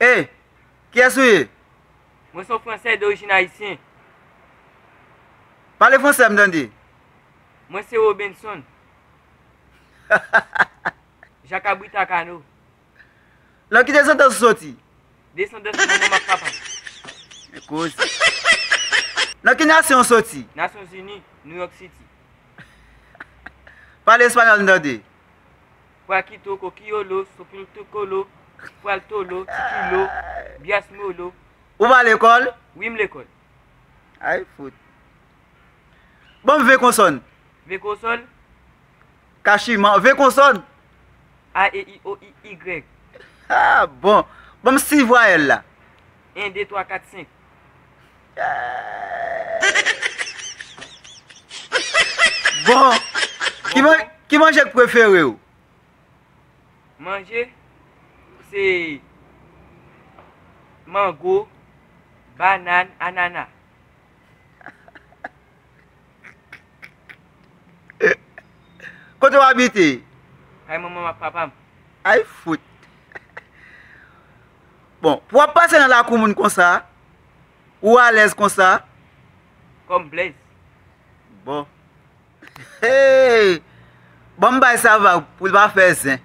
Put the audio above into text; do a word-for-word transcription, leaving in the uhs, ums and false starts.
Ey, kiyès ou ye? Mwen se yon Fransè dorijin ayisyen. Pale fransè m tande. Mwen se Robenson. Jakabrita Kano. Nan ki desandans ou soti? Desandans manman m ak papa m. Men koze. Nan ki nasyon ou soti? Nasyonzini, New York City. Pale espanyòl m tande. Pwakito, kokiyolo, sopiltukolo, pwaltolo, tikilo, byasmolo. Ou pa lekòl? Wi, m lekòl. Ay, fout. Ban m ven konsòn. Ven konsòn? Kachiman, ven konsòn. A, E, I, O, I, Y. Ah, bon. Ban m sis vwayèl la. En, de, twa, kat, senk. Bon. Ki, man, ki manje k prefere w? Manje, se mango, banann, anana. Kote w abite? Kay manman m ak papa m. Ay, fout. Bon, pou w ap pase nan lakou moun konsa, ou alèz konsa? Kòm blèz. Bon. Hey! Ban m bay sa vag pou l pa fè zen.